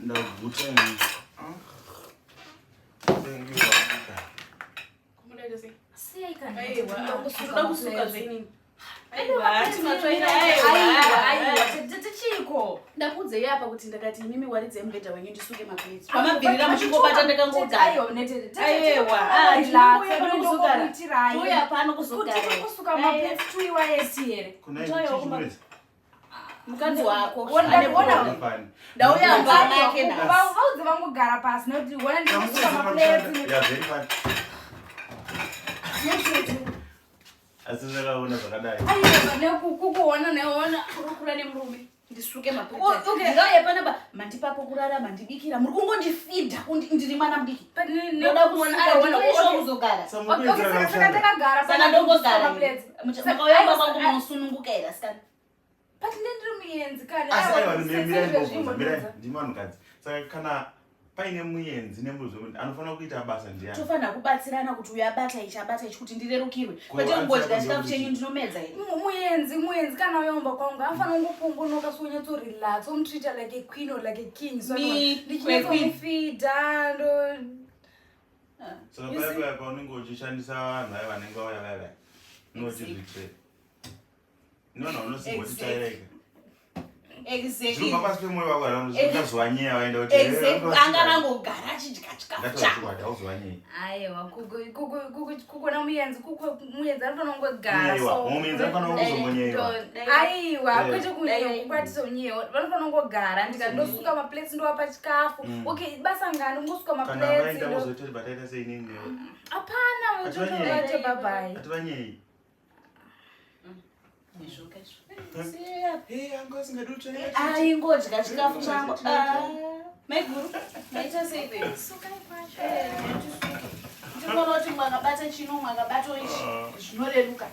Ndaguta ini. Thank you. Kumudaita sei? Sei kana? Aiwa, Ndongosuka ndinoda kusuka maplates. zvenini. Aiwa, Aiwa, timatsvaira, aiwa, aiwa. aiwa, tete chiiko? Ndakuudzei apa kuti ndakati imimi waridzai mubhedha wenyu ndisuke maplates. Aiwa, Pamabvirira but muchingobata tete, ndakangogara. aiwa, nete, tete, Aiwa, tete, ah, relax, ndinouya pano kuzogara. ndinongokuitirai. Touya pano Kuti kuzogara. tikusuka maplates tuiwa yesi here? Kuna Mutauya chichi wakumba- chimurezi. Mukadzi wako. Wona- ane wona- problem. Fani. Ndauya mumba make Aiwa, nhasi. vaudze vangogara pasi nekuti wona ndikusuka maplates. Yeah, very funny. Asi ndakaona zvakadai. Aiwa, nekukuona neona. Kurukura nemurume ndisuke Oh, maplates. okay. Ndingauye panapa mandipapo kurara mandibikira muri kungondifidha ndiri mwana mudiki. But Ndoda nekuona, kusuka aiwa, ndinoiswa okay. kuzogara. Okay, okay, saka- saka ndakagara Saka pana ndongogara. maplates. Makauya Aiwa, kwangu saka- munosununguka here asikana. But ndendiri muyenzi kani. Asi Aiwa, aiwa mirai ndibvunza, mirai zvimbo- ndimi vanhukadzi. Saka kana paine muyenzi nemurume wemunhu anofanira kuita basa ndiani? Tofanira kubatsirana kuti uyu abata ichi abata ichi kuti ndirerukirwe. Ko, Kwete kungodya answer chikafu yako chenyu ndinomedza here. Muyenzi muyenzi kana uyaumba kwangu anofanira kungopongonoka so unyatsorelax omutreata like a queen or like a king so Me, queen. ndichinyatsomufidha ndo Saka You paya see? paya paunenge uchishandisa vanhu vaya vanenge vauya vaya vaya. Unotizvitire. Inoona unosimbotichaireka. Exactly. Zvinobva pasi pemwoyo wako here ungazowanyeya waenda kuti Exactly. Anga angangogara achidya chikafu chako. Ndatoziwanyeya. aiwa kukona muyenzi muyenzi anofanira kungogara Kunyeyiwa. Muyenzi anofanira kuzombonyeyiwa. aiwa Eh. kwete kunyeyiwa kwatizonyeyiwa vanofanira kungogara ndika ndosuka maplates ndowapa chikafu okay basa ngani kungosuka Kana maplates vaenda vozototi bataita sei inini newe. hapana Ativanyeyi. utotovate babai Ativanyeyi. Izvo kaizvo. Hey, anga asingadi kutsvaira. Aingodya chikafu changu. Ah, Maiguru, maita sei baby? sukai kwacho Eh, ndinoona kuti mwakabata chino mwakabata ichi Ah. zvinoreruka.